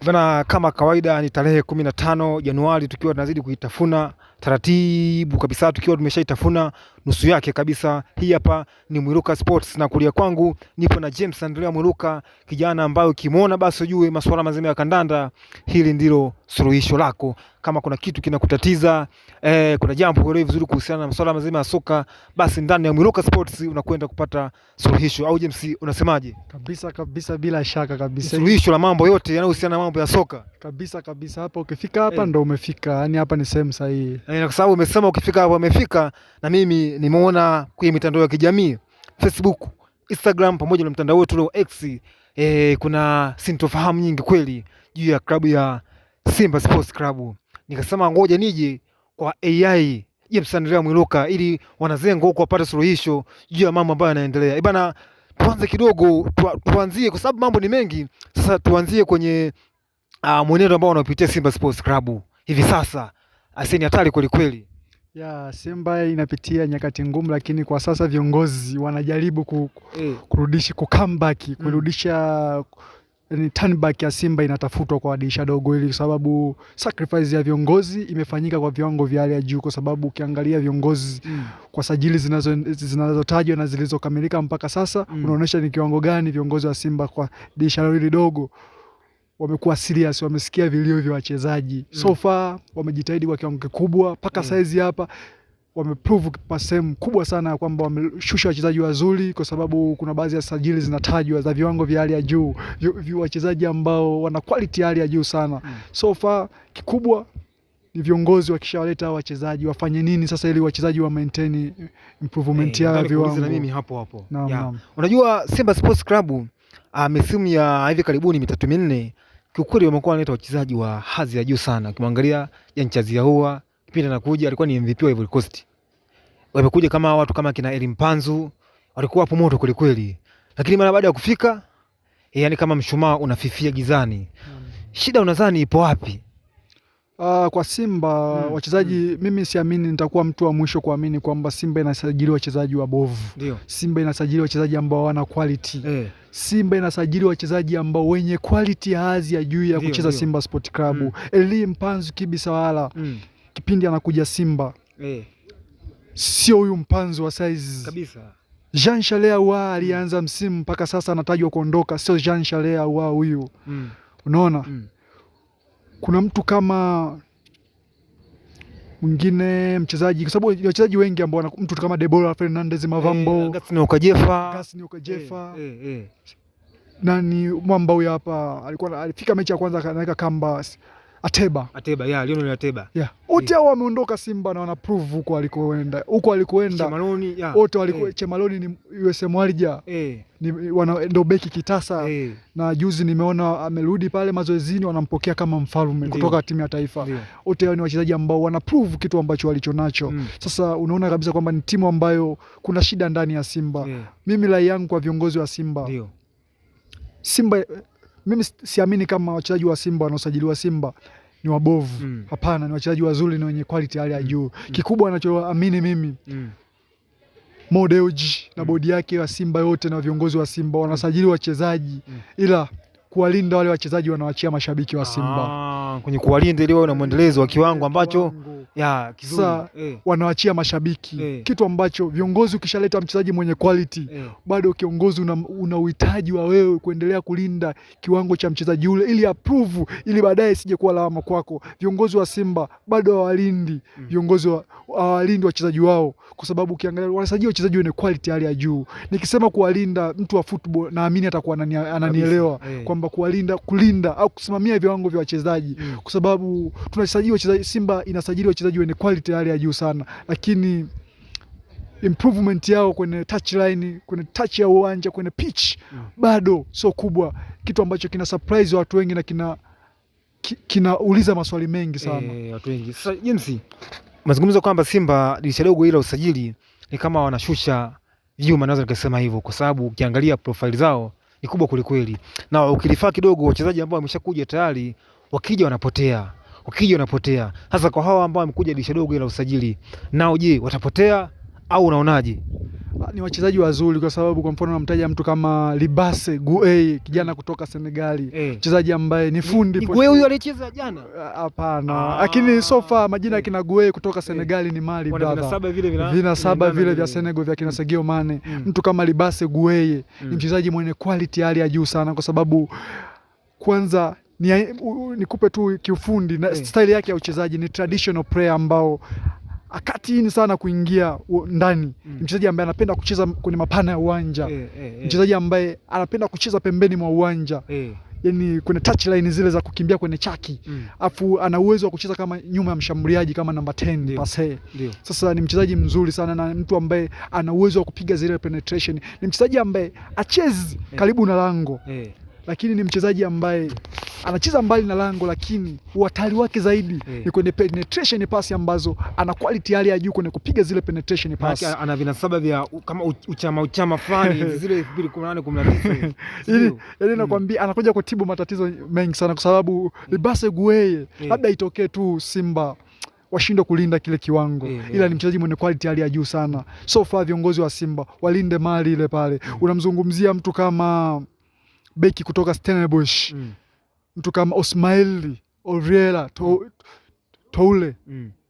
Bana, kama kawaida ni tarehe 15 Januari, tukiwa tunazidi kuitafuna taratibu kabisa, tukiwa tumeshaitafuna nusu yake kabisa. Hii hapa ni Mwiruka Sports na kulia kwangu nipo na James Andrea Mwiruka, kijana ambaye ukimwona basi ujue masuala mazima ya kandanda, hili ndilo suluhisho lako. Kama kuna kitu kinakutatiza kuna jambo huelewi vizuri kuhusiana na masuala mazima ya soka, basi ndani ya Mwiruka Sports unakwenda kupata suluhisho. Au James, unasemaje? Kabisa kabisa, bila shaka kabisa, suluhisho la mambo yote yanayohusiana na mambo ya soka kabisa kabisa. Hapa ukifika hapa ndo umefika, yani hapa ni sehemu sahihi. Na kwa sababu umesema ukifika hapa umefika, na mimi nimeona kwenye mitandao ya kijamii Facebook, Instagram pamoja na mtandao wetu wa X, kuna sintofahamu nyingi kweli juu ya klabu ya Simba Sports Club. Nikasema ngoja nije kwa AI James Andrea Mwiruka ili wanazengo huko wapate suluhisho juu ya mambo ambayo yanaendelea. Bana, tuanze kidogo, tuanzie kwa sababu mambo ni mengi. Sasa tuanzie kwenye mwenendo ambao wanaopitia Simba Sports Club hivi sasa. Aseni hatari kweli kweli. Ya, Simba inapitia nyakati ngumu, lakini kwa sasa viongozi wanajaribu kurudisha ku comeback, kurudisha ni turn back ya Simba inatafutwa kwa dirisha dogo hili, kwa sababu sacrifice ya viongozi imefanyika kwa viwango vya hali ya juu, kwa sababu ukiangalia viongozi kwa sajili zinazotajwa na zilizokamilika mpaka sasa unaonyesha ni kiwango gani viongozi wa Simba kwa dirisha hili dogo wamekuwa serious, wamesikia vilio vya wachezaji. So far wamejitahidi kwa kiwango kikubwa mpaka saizi hapa wameprove kwa sehemu kubwa sana kwamba wameshusha wachezaji wazuri, kwa sababu kuna baadhi ya sajili zinatajwa za viwango vya hali ya juu, wachezaji ambao wana quality ya hali ya juu sana. So far kikubwa ni viongozi wakishawaleta wachezaji wafanye nini sasa ili wachezaji wa maintain improvement yao ya Nataka nikuulize viwango. na mimi hapo hapo. Naam, naam. Unajua Simba Sports Club misimu ya hivi karibuni mitatu minne, kiukweli wamekuwa wanaleta wachezaji wa hadhi ya juu sana. Ukimwangalia Jean Charles Ahoua kipindi anakuja alikuwa ni MVP wa Ivory Coast. Wamekuja kama watu kama kina Elie Mpanzu walikuwa hapo moto kweli kweli, lakini mara baada ya kufika yani kama mshumaa unafifia gizani. Shida unadhani ipo wapi? Kwa Simba wachezaji mimi siamini, nitakuwa mtu wa mwisho kuamini kwamba Simba inasajili wachezaji wabovu. Simba inasajili wachezaji ambao hawana quality. Simba inasajili wachezaji ambao wenye quality ya hadhi ya juu ya kucheza Simba Sport Club. Elie Mpanzu Kibisawala kipindi anakuja Simba sio huyu Mpanzu wa size. Kabisa. Jean Charles Ahoua alianza msimu mpaka sasa anatajwa kuondoka, sio Jean Charles Ahoua huyu. Unaona? Kuna mtu kama mwingine mchezaji, kwa sababu wachezaji wengi ambao mtu kama Deborah Fernandez Mavambo, Augustine Okajefa. Augustine Okajefa, nani mwamba huyu hapa alikuwa alifika mechi ya kwanza anaweka kamba Ateba. Ateba, ya, Lionel Ateba. Yeah. Wote hao wameondoka Simba na wana prove huko walikoenda. Huko walikoenda. Che Malone, ya. Wote walikuwa Che Malone ni USM Alger. Ni wana ndo beki kitasa. Na juzi nimeona amerudi pale mazoezini wanampokea kama mfalme kutoka timu ya taifa. Wote hao ni wachezaji ambao wana prove kitu ambacho walichonacho. Sasa unaona kabisa kwamba ni timu ambayo kuna shida ndani ya Simba. Mimi rai yangu kwa viongozi wa Simba. Simba mimi siamini kama wachezaji wa Simba wanaosajiliwa Simba ni wabovu. Hapana, ni wachezaji wazuri na wenye quality hali ya juu. Kikubwa anachoamini mimi Mo Dewji na bodi yake ya Simba yote na viongozi wa Simba wanasajili wachezaji ila kuwalinda wale wachezaji wanawachia mashabiki wa Simba. Kwenye kuwalinda ili wawe na mwendelezo wa kiwango ambacho Kiwango. ya kizuri. Sasa wanawachia mashabiki kitu ambacho viongozi, ukishaleta mchezaji mwenye quality bado kiongozi una uhitaji wa wewe kuendelea kulinda kiwango cha mchezaji yule ili approve, ili baadaye isije kuwa lawama kwako. Viongozi wa Simba bado hawalindi viongozi hawalindi wachezaji wao, kwa sababu ukiangalia wanasajili wachezaji wenye quality hali ya juu. Nikisema kuwalinda, mtu wa football naamini atakuwa ananielewa kwamba kuwalinda, kulinda au kusimamia viwango vya wachezaji kwa sababu tunasajili wachezaji, Simba inasajili wachezaji wenye quality hali ya juu sana, lakini improvement yao kwenye touchline, kwenye touch ya uwanja, kwenye pitch bado sio kubwa, kitu ambacho kina surprise watu wengi na kinauliza maswali mengi sana. Watu wengi. Sasa James, mazungumzo kwamba Simba dirisha dogo ila usajili ni kama wanashusha vyuma, naweza nikasema hivyo kwa sababu ukiangalia profile zao ni kubwa kwelikweli, na ukilifaa kidogo wachezaji ambao wameshakuja tayari, wakija wanapotea, wakija wanapotea. Sasa kwa hawa ambao wamekuja dirisha dogo ila usajili, nao je, watapotea au unaonaje? Ni wachezaji wazuri kwa sababu kwa mfano namtaja mtu kama Libasse Gueye, kijana kutoka Senegali, mchezaji ambaye ni fundi. Gueye huyu alicheza jana? Hapana, lakini so far majina ya kina Gueye kutoka Senegali ni mali brother, vinasaba vile vya Senegal vya kina Sadio Mane. Mtu kama Libasse Gueye ni mchezaji mwenye quality hali ya juu sana, kwa sababu kwanza nikupe tu kiufundi na style yake ya uchezaji ni traditional player ambao akatini sana kuingia ndani. Mchezaji ambaye anapenda kucheza kwenye mapana ya uwanja, mchezaji ambaye anapenda kucheza pembeni mwa uwanja, yani kwenye touchline zile za kukimbia kwenye chaki, afu ana uwezo wa kucheza kama nyuma ya mshambuliaji kama namba 10 pase. Sasa ni mchezaji mzuri sana na mtu ambaye ana uwezo wa kupiga zile penetration. Ni mchezaji ambaye achezi karibu na lango, lakini ni mchezaji ambaye anacheza mbali na lango, lakini uhatari wake zaidi ni kwenye penetration pass ambazo ana quality hali ya juu kwenye kupiga zile penetration pass. Ana vinasaba vya kama uchama uchama fulani zile 2018 19. Ili yaani nakwambia anakuja kutibu matatizo mengi sana kwa sababu Libasse Gueye labda itokee tu Simba washindwe kulinda kile kiwango, ila ni mchezaji mwenye quality hali ya juu sana. So far viongozi wa Simba walinde mali ile pale. Unamzungumzia mtu kama beki kutoka Stellenbosch, mtu kama Osmail Oliveira Toule,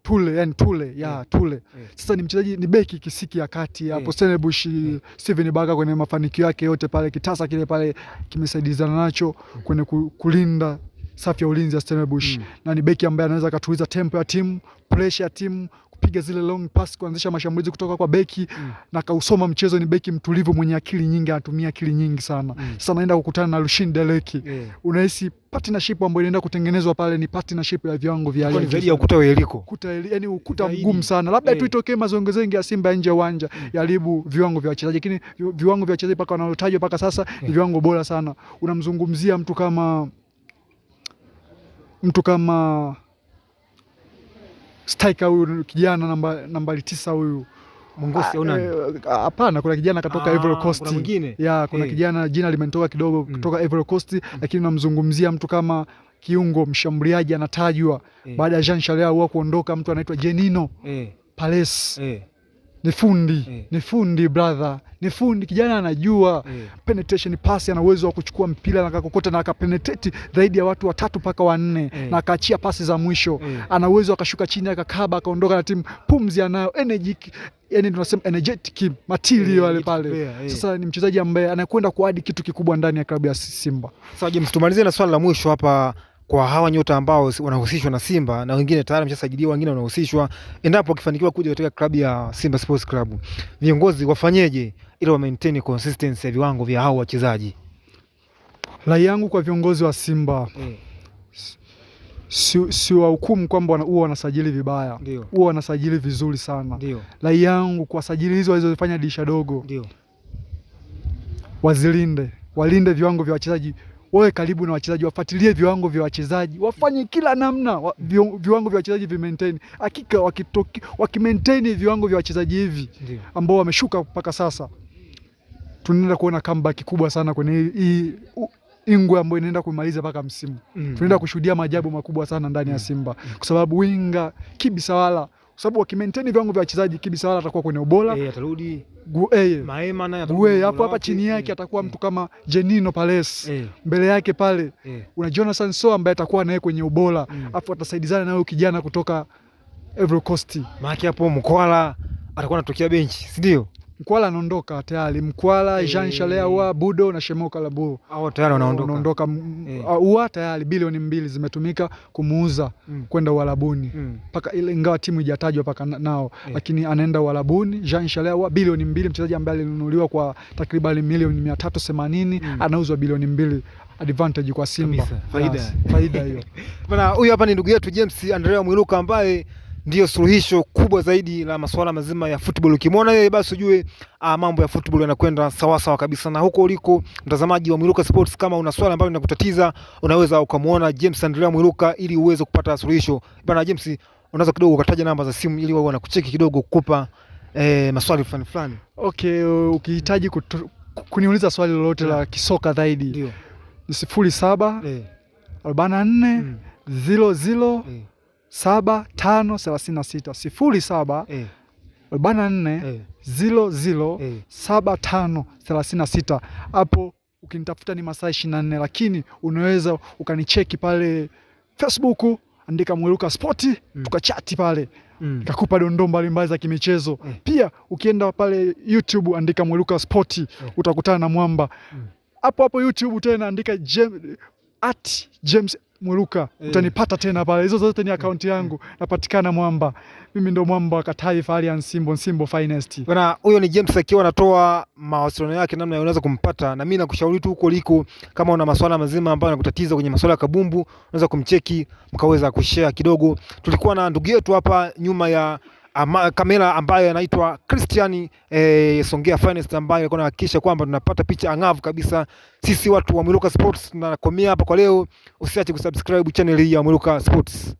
Tule, yani Tule ya Tule. Sasa ni mchezaji, ni beki kisiki ya kati hapo Stellenbosch. Steven Barker kwenye mafanikio yake yote pale, kitasa kile pale kimesaidizana nacho kwenye kulinda safu ya ulinzi ya Stellenbosch, na ni beki ambaye anaweza akatuliza tempo ya timu, pressure ya timu, kupiga zile long pass, kuanzisha mashambulizi kutoka kwa beki, na kausoma mchezo. Ni beki mtulivu mwenye akili nyingi, anatumia akili nyingi sana. Sasa naenda kukutana na Lucien Deleki, unahisi partnership ambayo inaenda kutengenezwa pale ni partnership ya viwango vya hali zaidi ya ukuta wa Yeriko, ukuta, yani ukuta mgumu sana, labda tu itokee mazongezenge ya Simba nje ya uwanja yaribu viwango vya wachezaji, lakini viwango vya wachezaji mpaka wanaotajwa mpaka sasa ni viwango bora sana. Unamzungumzia mtu kama striker huyu kijana nambari 9 huyu Mongosi au nani? Hapana, kuna kijana katoka Ivory Coast. Kuna mwingine? Ya, kuna kijana jina limenitoka kidogo kutoka Ivory Coast, lakini namzungumzia mtu kama kiungo mshambuliaji anatajwa baada ya Jean Charles Ahoua kuondoka, mtu anaitwa Jenino Palace. Ni fundi, ni fundi brother, ni fundi kijana, anajua penetration pass, ana uwezo wa kuchukua mpira na akakokota na akapenetrate zaidi ya watu watatu mpaka wanne, na akaachia pasi za mwisho. Ana uwezo akashuka chini akakaba akaondoka na timu, pumzi anayo, energy, yani tunasema energetic material wale pale. Sasa ni mchezaji ambaye anakwenda kuadi kitu kikubwa ndani ya klabu ya Simba. Sasa James, tumalizie na swali la mwisho hapa kwa hawa nyota ambao wanahusishwa na Simba na wengine tayari wameshasajiliwa, wengine wanahusishwa, endapo wakifanikiwa kuja katika klabu ya Simba Sports Club, viongozi wafanyeje ili wa maintain consistency ya viwango vya hao wachezaji? Rai yangu kwa viongozi wa Simba, si wahukumu kwamba huwa wanasajili vibaya, huwa wanasajili vizuri sana. Rai yangu kwa sajili hizo walizofanya dirisha dogo, wazilinde, walinde viwango vya wachezaji, wawe karibu na wachezaji, wafuatilie viwango vya wachezaji, wafanye kila namna viwango vya wachezaji vi maintain. Hakika wakimaintain viwango vya wachezaji hivi ambao wameshuka mpaka sasa, tunaenda kuona comeback kubwa sana kwenye hii ingwe ambayo inaenda kumaliza mpaka msimu. Tunaenda kushuhudia maajabu makubwa sana ndani ya Simba, kwa sababu winga Kibisawala, kwa sababu wakimaintain viwango vya wachezaji, Kibisawala atakuwa kwenye ubora, atarudi Maema naye atarudi hapo hapa chini yake atakuwa mtu kama Jenino Palace, mbele yake pale una Jonathan Soa ambaye atakuwa naye kwenye ubora, afu atasaidizana naye kijana kutoka Ivory Coast. Maana hapo Mkwala atakuwa anatokea benchi, si ndio? Mkwala anaondoka tayari. Mkwala, Jean Charles Ahoua, Budo na Shemo Kalaburo hao tayari wanaondoka. Ahoua tayari bilioni 2 zimetumika kumuuza kwenda Uarabuni, mpaka ile ingawa timu haijatajwa paka nao, lakini anaenda Uarabuni. Jean Charles Ahoua bilioni 2, mchezaji ambaye alinunuliwa kwa takriban milioni 380, anauzwa bilioni 2, advantage kwa Simba. Faida. Faida hiyo. Bana, huyu hapa ni ndugu yetu James Andrea Mwiruka ambaye ndiyo suluhisho kubwa zaidi la masuala mazima ya football. Ukimwona yeye basi ujue mambo ya football yanakwenda sawa sawa kabisa. Na huko uliko mtazamaji wa Mwiruka Sports, kama una swali ambalo linakutatiza unaweza ukamwona James Andrea Mwiruka ili uweze kupata suluhisho. Bana James, unaweza kidogo ukataja namba za simu ili wao wanakucheki kidogo kukupa maswali fulani fulani. Okay, ukihitaji kuniuliza swali lolote la kisoka zaidi ni 07 44 00 75 36 07 44 00 75 36. Hapo ukinitafuta ni masaa 24, lakini unaweza ukanicheki pale Facebook, andika Mwiruka Sport, tukachati pale nikakupa dondoo mbalimbali za kimichezo. Pia ukienda pale YouTube andika Mwiruka Sport, utakutana na mwamba hapo hapo YouTube tena andika @James Mwiruka utanipata tena pale. Hizo zote ni akaunti yangu, napatikana mwamba. Mimi ndo mwamba wa Katai Fahari ya Nsimbo, Nsimbo Finest. Bwana, huyo ni James akiwa anatoa mawasiliano yake, namna unaweza kumpata, na mimi nakushauri tu huko uliko, kama una maswala mazima ambayo yanakutatiza kwenye maswala ya kabumbu, unaweza kumcheki mkaweza kushare kidogo. Tulikuwa na ndugu yetu hapa nyuma ya kamera ambayo anaitwa Christian Songea Finest, ambaye alikuwa anahakikisha kwamba tunapata picha angavu kabisa. Sisi watu wa Mwiruka Sports tunakomea hapa kwa leo. Usiache kusubscribe channel hii ya Mwiruka Sports.